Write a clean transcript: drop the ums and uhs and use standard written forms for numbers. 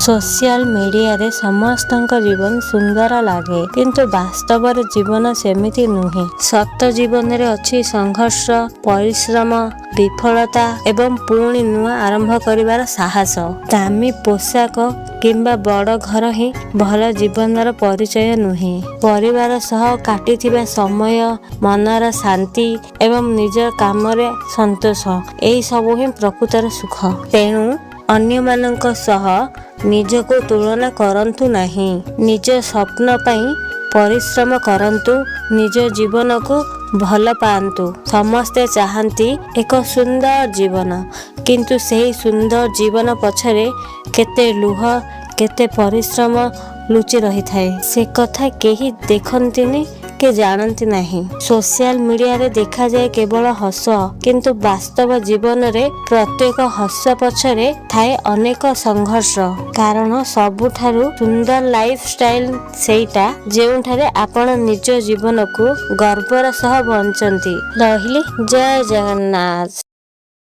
Social ମିଡିଆରେ ସମସ୍ତଙ୍କ ଜୀବନ ସୁନ୍ଦର ଲାଗେ, କିନ୍ତୁ ବାସ୍ତବରେ ଜୀବନ ସେମିତି ନୁହେଁ। ସତ ଜୀବନରେ ଅଛି ସଂଘର୍ଷ, ପରିଶ୍ରମ, ବିଫଳତା ଏବଂ ପୁଣି ନୂଆ ଆରମ୍ଭ କରିବାର ସାହସ। ଦାମୀ ପୋଷାକ କିମ୍ବା ବଡ଼ ଘର ହିଁ ଭଲ ଜୀବନର ପରିଚୟ ନୁହେଁ। ପରିବାର ସହ କାଟିଥିବା ସମୟ, ମନର ଶାନ୍ତି ଏବଂ ନିଜ କାମରେ ସନ୍ତୋଷ, ଏହି ସବୁ ହିଁ ପ୍ରକୃତର ସୁଖ। ତେଣୁ ଅନ୍ୟମାନଙ୍କ ସହ ନିଜକୁ ତୁଳନା କରନ୍ତୁ ନାହିଁ। ନିଜ ସ୍ୱପ୍ନ ପାଇଁ ପରିଶ୍ରମ କରନ୍ତୁ, ନିଜ ଜୀବନକୁ ଭଲ ପାଆନ୍ତୁ। ସମସ୍ତେ ଚାହାନ୍ତି ଏକ ସୁନ୍ଦର ଜୀବନ, କିନ୍ତୁ ସେହି ସୁନ୍ଦର ଜୀବନ ପଛରେ କେତେ ଲୁହ, କେତେ ପରିଶ୍ରମ ଲୁଚି ରହିଥାଏ, ସେ କଥା କେହି ଦେଖନ୍ତିନି କି ଜାଣନ୍ତି ନାହିଁ। ସୋସିଆଲ ମିଡିଆରେ ଦେଖାଯାଏ କେବଳ ହସ, କିନ୍ତୁ ବାସ୍ତବ ଜୀବନରେ ପ୍ରତ୍ୟେକ ହସ ପଛରେ ଥାଏ ଅନେକ ସଂଘର୍ଷ। କାରଣ ସବୁଠାରୁ ସୁନ୍ଦର ଲାଇଫ ଷ୍ଟାଇଲ ସେଇଟା, ଯେଉଁଠାରେ ଆପଣ ନିଜ ଜୀବନକୁ ଗର୍ବର ସହ ବଞ୍ଚନ୍ତି। ରହିଲି, ଜୟ ଜଗନ୍ନାଥ।